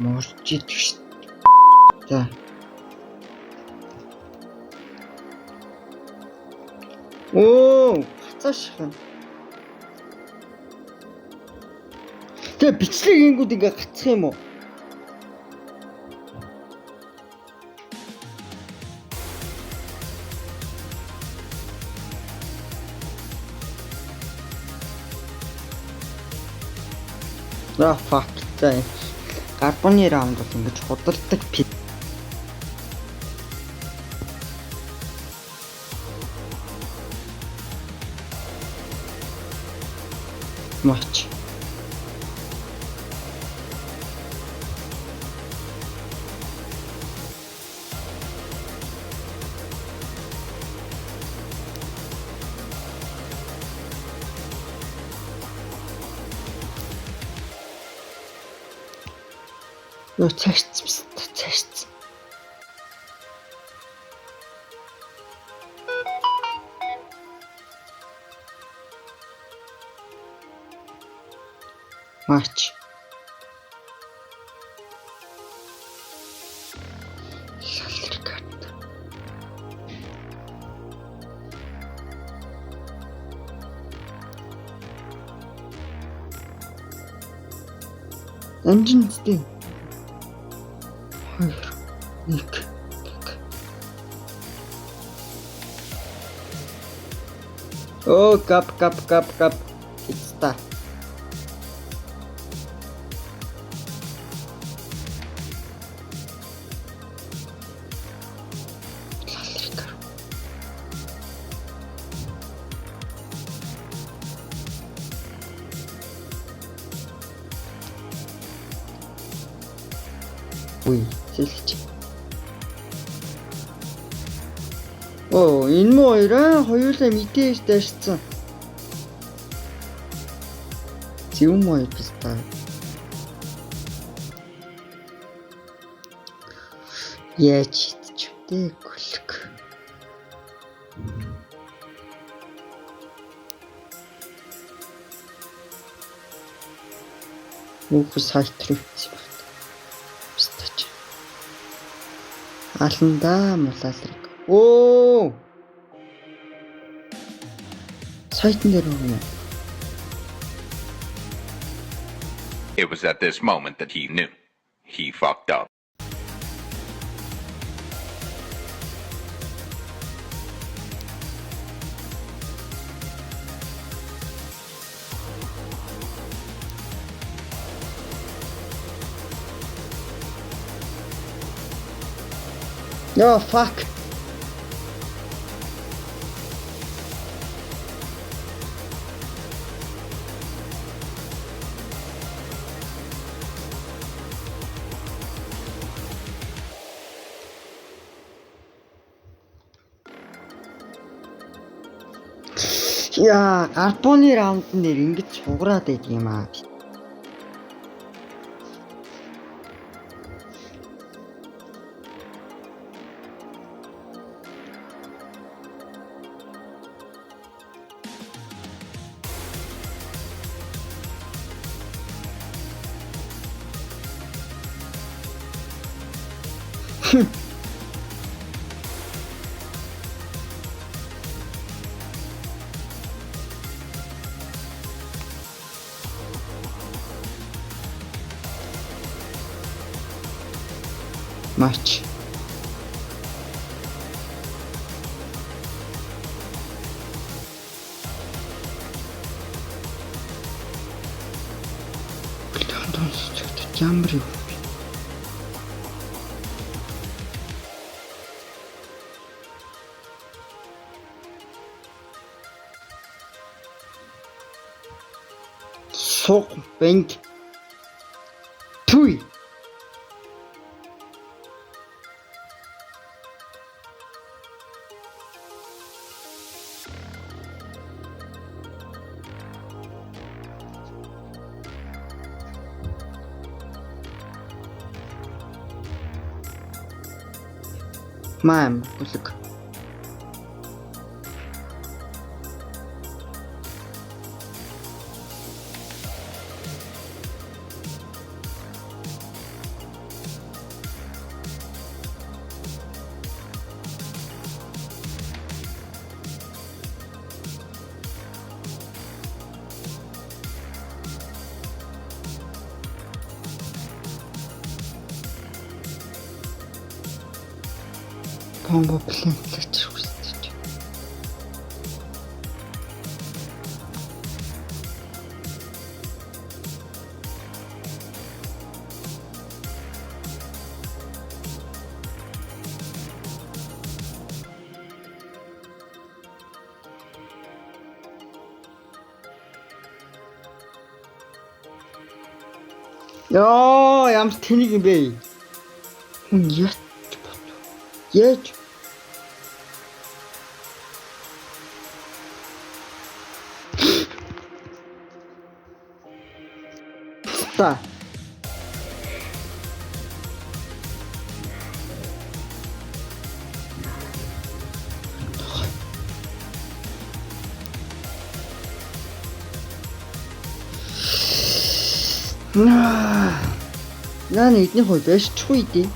Морж идэх шүү. За. Оо, хацааших. Тэгээ бичлэг хийнгүүд ингээ гацх юм уу? За fuck. За. Гарбаны раунд бол ингэж худалдаг пи. Мач. Йоо цаашц цаашц. Мач. Салрикат. Амжин зү. 2 1 1. Оо, кап кап кап кап. Пицца. Лалрикар. Үгүй, зэлж. Оо, энэ муу хоёр аа хоёулаа мэдээж дайрцсан. Зөв муу хоёр писта. Яаж идчих вэ гүлг. Үгүй сайт руу хийсэн байна. Пистач. Аландаа мулаалрыг. Оо. Сайтн дээр байгаа юм. It was at this moment that he knew. He fucked up. Йоо, fuck. Яа, гарбууны раунд нэр ингэж сугараад байд юм аа. Мач. Ямар юм бэ? Суг бэнг. Түй. Маам бүлэг. Combo plant-лэж хүсэж. Йоо, ямар тэнэг юм бэ? Хүн яаж бод? Яаж? Та. Наа эдний хой байшчихгүй дээ.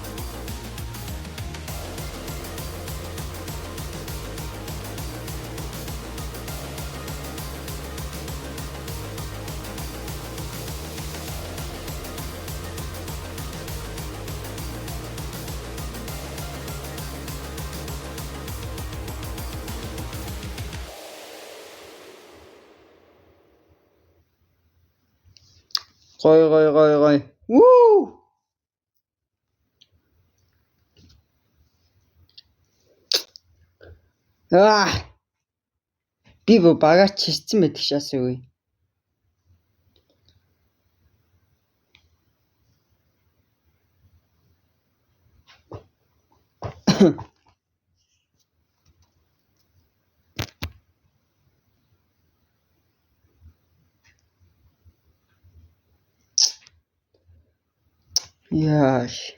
Гой гой гой гой. Вүү! Аа! Би бо багаар чирсэн байдаг шаас үгүй. Яаш.